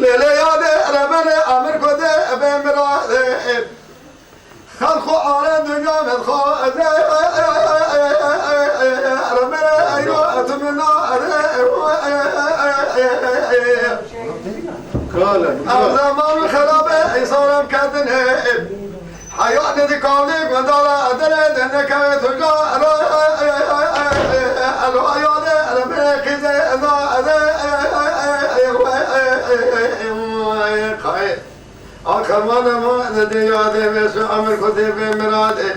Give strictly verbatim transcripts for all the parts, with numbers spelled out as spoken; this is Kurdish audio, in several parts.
Lê lê yadê erebene amir kode ebe mirade. Xelqo are dünya min xo ede. Erebene eyro etimina ede. Kale. Ev zaman xerabe insanım kendine. Hayat dedi kaldı gundala adere dene kare tuga. Elo ayade erebene kıze eda ede. Kay. Akamana ma de yade ve su amir kote ve mirade.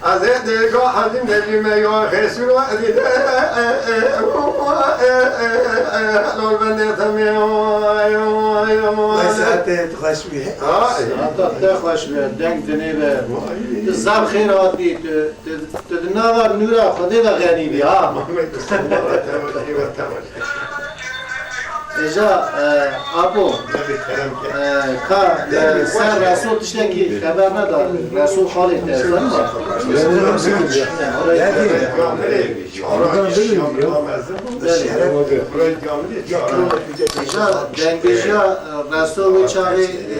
Azet de go hadim de cime yo xesiro edide. Lol bende tamam. Vay saate tu xweş bî. Ha, hata te xweş be, deng dinê be. Tu zaf xêr hatî, tu, tu, tu di nava nûra Xwedê de xenî bî, ha. Êja, e, Apo, e, ka, e, ser Reso tiştekî xeber neda, Reso xalê te zanî. Belê. Êja dengbêjiya, e, Reso wê çaxê, e,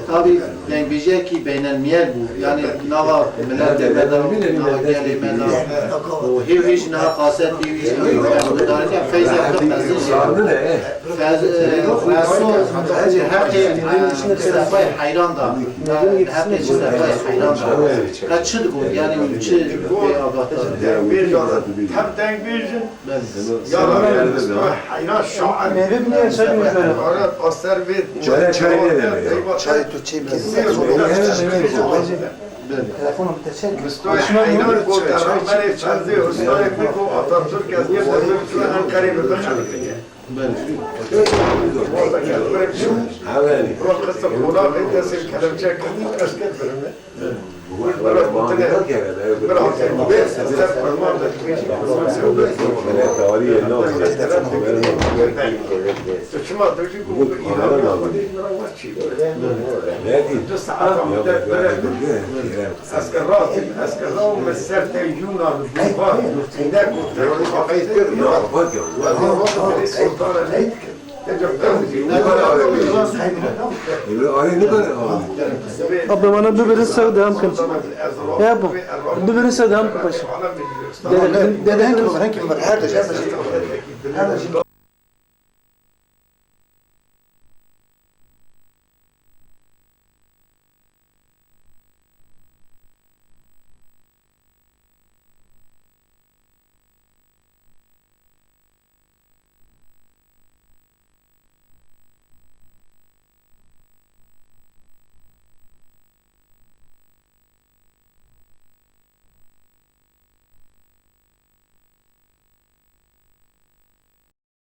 tabî dengbêjiyekî beynelmiyel bû. Yanî nava miletê me de, nava gelê me de. Û hêv hêj niha qaset pêwîst, guhdarîtiya feyzek pir mezin jî. Fez-, e, Reso heqê, e, Mistefayê heyran da. Heqê Mistefayê heyran da. Ka çi digot? Yanî çi pê agahtar? Dengbêj, hem dengbêj in, Belê. Ya Rabbi, heyran şair. Meyve biniye çay meyve. Ara aser ve. Çay, çay ne demek? Çay tu çay meyve. Belê. Telefonum te çek. Mustafa heyran bu, Peygamberê çazdê, Hüsnayê ku Atatürk ez gir de bir Enqerê bi bixelqe. Belê. Rol qism qulağê tesir kelepçe kırdı, kaşket birine. Abi bana biberin sev devam kın. Ya bu. Biberin sev devam kın paşa. Dede, dede hangi var? Hangi var? Her de, her de.